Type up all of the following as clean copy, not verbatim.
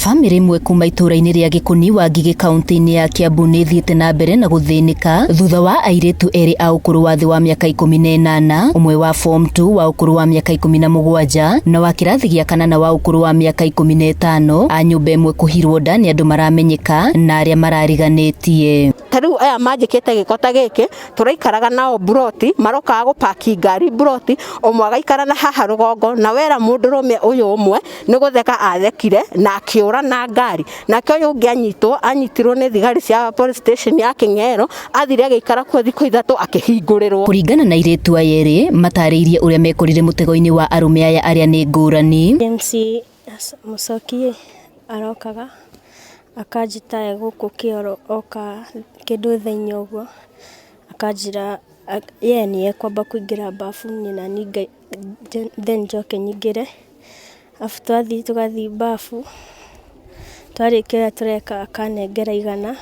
Bamĩrĩ ĩmwe kuma itũũra-inĩ rĩa Gĩkũni wa Ngigĩ kaunti-inĩ ya Kiambu nĩ ĩthiĩte na mbere na gũthĩnĩka thutha wa airĩtu erĩ a ũkũrũ wa thĩ wa mĩaka 18, ũmwe wa form 2 wa ũkũrũ wa mĩaka 17 na wa kĩrathi gĩa kanana wa ũkũrũ wa mĩaka 15 a nyũmba ĩmwe kũhirwo nda nĩ andũ maramenyeka na arĩa marariganĩtie. Ta rĩu aya manjĩkĩte gĩko ta gĩkĩ, tũraikaraga nao mburoti, marokaga gũpaki ngari mburoti, ũmwe agaikara na haha rũgongo, na wera mũndũrũme ũyũ ũmwe nĩ gũtheka athekire na akĩũra na ngari. Nake ũyũ ũngĩ anyitwo, anyitirwo nĩ thigari cia police station ya Kĩng'ero, athire agĩikara kuo thikũ 3 akĩhingũrĩrwo. Kũringana na airĩtu aya erĩ, matarĩirie ũrĩa mekorire mũtego-inĩ wa arũme aya arĩa nĩ ngũrani. James Mũcoki arokaga akanjĩta e gũkũ kĩoro oka kĩndũ thaa 4 ũguo, akanjĩra ye nĩ ekwamba kũingĩra bafu-inĩ na niĩ then njoke nyingĩre. Arabu twathiĩ tũgathiĩ bafu, twarĩkia ũrĩa tũreka akanengera 100,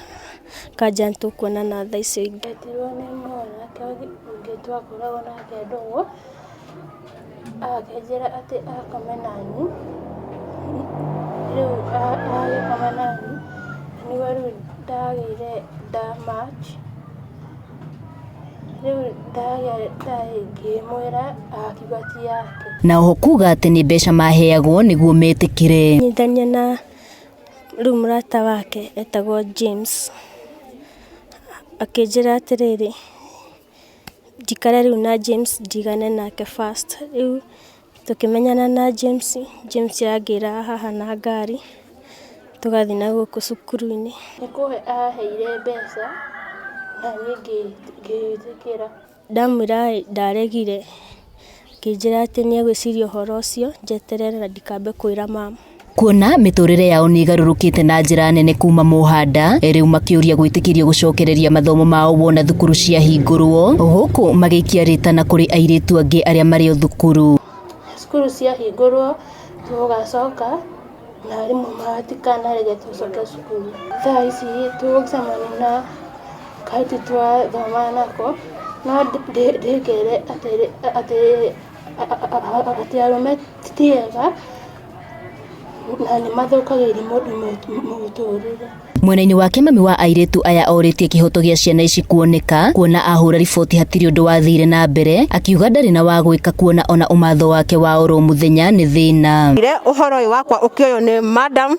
akanjĩra nĩtũkuonana thaa icio ingĩ. Ndetirwo nĩ mwanake ũngĩ twakoragwo nake ndũgũ, akĩnjĩra atĩ akome naniĩ, rĩu agĩkoma naniĩ, nĩguo rĩu ndagĩire nda March, rĩu ndagĩa nda ngĩmwĩra akiuga ti yake. Na oho kuga atĩ nĩ mbeca maheagwo nĩguo metĩkĩre. Nyitithania na rĩu mũrata wake etagwo James, akĩnjĩra atĩrĩrĩ, njikare rĩu na James ndigane nake first. Rĩu tũkĩmenyana na James, James angĩraga haha na ngari, tũgathiĩ na gũkũ cukuru-inĩ. Nĩ kũhe aheire mbeca na niĩ ngĩtĩkĩra. Ndamwĩra ndaregire, akĩnjĩra atĩ nĩ egwĩciria ũhoro ũcio njeterere na ndikambe kwĩra mama. Kuona mĩtũrĩre yao nĩ ĩgarũrũkĩte na njĩra nene kuma Mũhanda, rĩu makĩũria gwĩtĩkĩrio gũcokereria mathomo mao wona thukuru ciahingũrwo, gũkũ magĩikia rĩtana kũrĩ airĩtu angĩ arĩa marĩ o thukuru. Cukuru ciahingũrwo tũgacoka na arimũ matikanarege tũcoke cukuru. Thaa ici tũgũcemania na kairĩtu twathoma nako, no ndĩkere atĩ arũme ti ega na nĩ mathũkagĩria mũndũ mũtũrĩre. Mwena-inĩ wake mami wa airĩtu aya orĩtie kĩhoto gĩa ciana ici kuoneka, kuona ahũra riboti hatirĩ ũndũ wathire na mbere, akiuga ndarĩ na wa gwĩka kuona ona ũmatho wake wa oro mũthenya nĩ thĩna. Ũhoro ũyũ wakwa ũkĩoywo nĩ Madam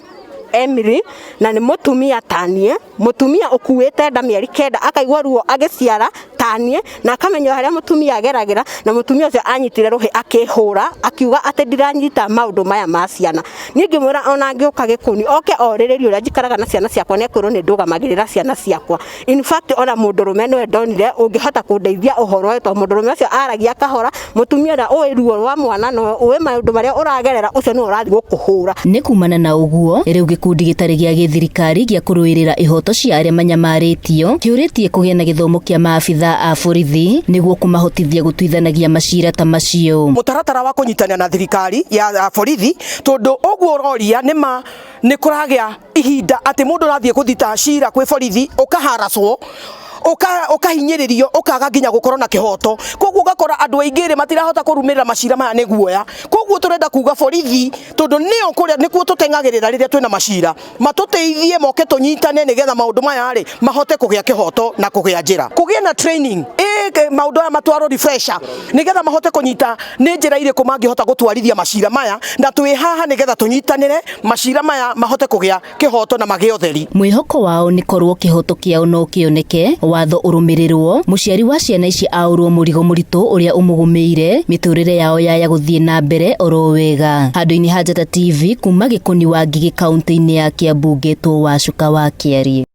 Emily, na nĩ mũtumia tanie, mũtumia ũkuĩte nda mĩeri 9 akaigua ruo agĩciara tanie, na akamenya harĩa mũtumia ageragĩra, na mũtumia ũcio anyitire rũhĩ akĩhũra akiuga atĩ ndiranyita maũndũ maya ma ciana. Niĩ ngĩmwĩra ona angĩũka Gĩkũni oke orĩrĩrie ũrĩa njikaraga na ciana ciakwa, nĩ ekwĩrwo nĩ ndũgamagĩrĩra ciana ciakwa. In fact ona mũndũrũme nĩwe ndonire ũngĩhota kũndeithia ũhoro ũyũ, tondũ mũndũrũme ũcio aragia kahora, mũtumia ũrĩa ũĩ ruo rwa mwana na ũĩ maũndũ marĩa ũragerera, ũcio nĩwe ũrathiĩ gũkũhũra. Nĩ kumana na ũguo rĩu gĩkundi gĩtarĩ gĩa gĩthirikari gĩa kũrũĩrĩra ihoto cia arĩa manyamarĩtio kĩũrĩtie kũgĩa na gĩthomo kĩa maabitha a borithi nĩguo kũmahotithia gũtuithanagia macira ta macio. Mũtaratara wa kũnyitanĩra na thirikari ya borithi, tondũ ũguo ũroria nĩ nĩ kũragĩa ihinda atĩ mũndũ ũrathiĩ gũthita cira kwĩ borithi ũkaharacwo, ũkahinyĩrĩrio, ũkaga nginya gũkorwo na kĩhoto. Koguo ũgakora andũ aingĩ rĩ matirahota kũrũmĩrĩra macira maya nĩ guoya. Koguo tũrenda kuga borithi, tondũ nĩo kũrĩa nĩkuo tũteng'agĩrĩra rĩrĩa twĩna macira, matũteithie moke tũnyitane nĩgetha maũndũ maya rĩ mahote kũgĩa kĩhoto na kũgĩa njĩra. Kũgĩe na training, maũndũ maya matwarwo refresher nĩgetha mahote kũnyita nĩ njĩra irĩkũ mangĩhota gũtwarithia macira maya, na twĩ haha nĩgetha tũnyitanĩre macira maya mahote kũgĩa kĩhoto na magĩe ũtheri. Mwĩhoko wao nĩ korwo kĩhoto kĩao no kĩoneke, watho ũrũmĩrĩrwo, mũciari wa ciana ici aũrwo mũrigo mũritũ ũrĩa ũmũgũmĩire, mĩtũrĩre yao yaya gũthiĩ na mbere oro wega. Handũ-inĩ ha Njata TV kuma Gĩkũni wa Ngigĩ kaunti-inĩ ya Kiambu ngetwo Wacuka wa Kĩarie.